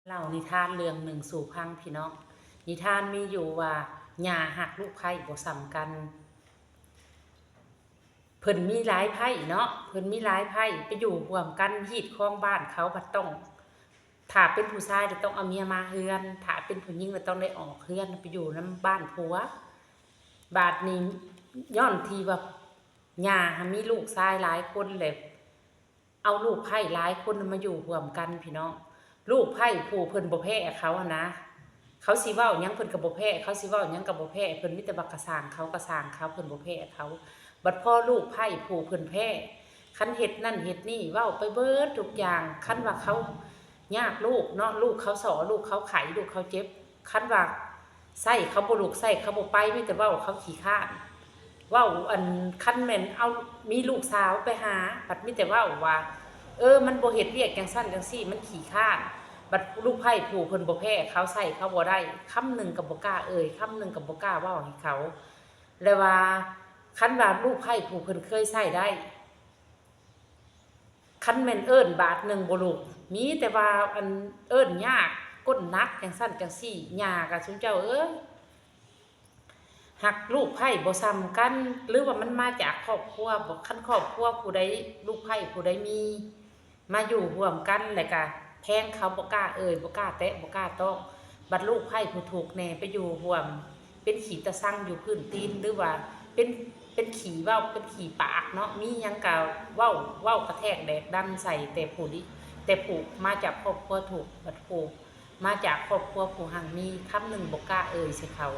ເລົ່ານິທານເລື່ອງໜຶ່ງສູ່ຟັງພີ່ນ້ອງ. ນິທານມີຢູ່ວ່າ ຍ່າຮັກລູກໃພ້ບໍ່ສ່ຳກັນ. ເພິ່ນມີຫຼາຍໃພ້ເນາະ, ເພິ່ນມີຫຼາຍໃພ້ ໄປຢູ່ຮ່ວມກັນ ຮີດຄອງບ້ານເຂົາພັດຕ້ອງ ຖ້າເປັນຜູ້ຊາຍລະຕ້ອງເອົາເມຍມາເຮືອນ, ຖ້າເປັນຜູ້ຍິງລະຕ້ອງໄດ້ອອກເຮືອນໄປຢູ່ນຳບ້ານຜົວ. ບາດນີ້ຍ້ອນທີ່ວ່າຍ່າຫັ້ນມີລູກຊາຍຫຼາຍຄົນ ແລະ ເອົາລູກໃພ້ຫຼາຍຄົນມາຢູ່ຮ່ວມກັນພີ່ນ້ອງ. ລູກໃພ້ຜູ້ເພິ່ນບໍ່ແພ້ເຂົາຫັ້ນນະ, ເຂົາຊິເວົ້າຫຍັງເພິ່ນກໍບໍ່ແພ້, ເຂົາຊິເວົ້າຫຍັງກໍບໍ່ແພ້, ເພິ່ນມີແຕ່ວ່າກະຊ່າງເຂົາ, ກະຊ່າງເຂົາ, ເພິ່ນບໍ່ແພ້ເຂົາ. ບັດພໍລູກໃພ້ຜູ້ເພິ່ນແພ້, ຄັນເຮັດນັ້ນເຮັດນີ້ ເວົ້າໄປເບິດທຸກຢ່າງ. ຄັນວ່າເຂົາຍາກລູກເນາະ, ລູກເຂົາສໍ້, ລູກເຂົາໄຂ້, ລູກເຂົາເຈັບ, ຄັນວ່າໃຊ້ເຂົາບໍ່ລຸກ, ໃຊ້ເຂົາບໍ່ໄປ, ມີແຕ່ເວົ້າເຂົາຂີ້ຄ້ານ. ເວົ້າ ອັນ ຄັນແມ່ນເອົາ ມີລູກສາວໄປຫາ ບັດມີແຕ່ເວົ້າວ່າ ເອີ ມັນບໍ່ເຮັດວຽກຈັ່ງຊັ້ນຈັ່ງຊີ້ ມັນຂີ້ຄ້ານ. ບັດລູກໃພ້ຜູ້ເພິ່ນບໍ່ແພ້ເຂົາ, ໃຊ້ເຂົາບໍ່ໄດ້, ຄຳໜຶ່ງກໍບໍ່ກ້າເອີ່ຍ, ຄຳໜຶ່ງກໍບໍ່ກ້າເວົ້າໃຫ້ເຂົາ. ແລະວ່າ ຄັນວ່າລູກໃພ້ຜູ້ເພິ່ນເຄີຍໃຊ້ໄດ້ ຄັນແມ່ນເອີ້ນບາດໜຶ່ງບໍ່ລຸກ, ມີແຕ່ວ່າ ອັນ ເອີ້ນຍາກ, ກົ້ນໜັກ ຈັ່ງຊັ້ນຈັ່ງຊີ້. ຍ່າກະ ຊຸມເຈົ້າເອີຍ, ຮັກລູກໃພ້ບໍ່ສ່ຳກັນ ຫຼືວ່າມັນມາຈາກຄອບຄົວບໍ? ຄັນຄອບຄົວຜູ້ໃດ ລູກໃພ້ຜູ້ໃດມີ ມາຢູ່ຮ່ວມກັນ ແລ້ວກະແພງເຂົາ, ບໍ່ກ້າເອີ່ຍ, ບໍ່ກ້າແຕະ, ບໍ່ກ້າຕ້ອງ. ບັດລູກໃພ້ຜູ້ທຸກແດ່ ໄປຢູ່ຮ່ວມ ເປັນຂີ້ຕາຊັງຢູ່ພື້ນຕີນ ຫຼືວ່າເປັນ ເປັນຂີ້ເວົ້າ ເປັນຂີ້ປາກເນາະ, ມີຫຍັງກະເວົ້າ ເວົ້າກະແທກແດກດັນໃສ່ແຕ່ຜູ້ ແຕ່ຜູ້ມາຈາກຄອບຄົວທຸກ. ບັດຜູ້ມາຈາກຄອບຄົວຜູ້ຮັ່ງມີ ຄຳໜຶ່ງບໍ່ກ້າເອີ່ຍໃສ່ເຂົາ.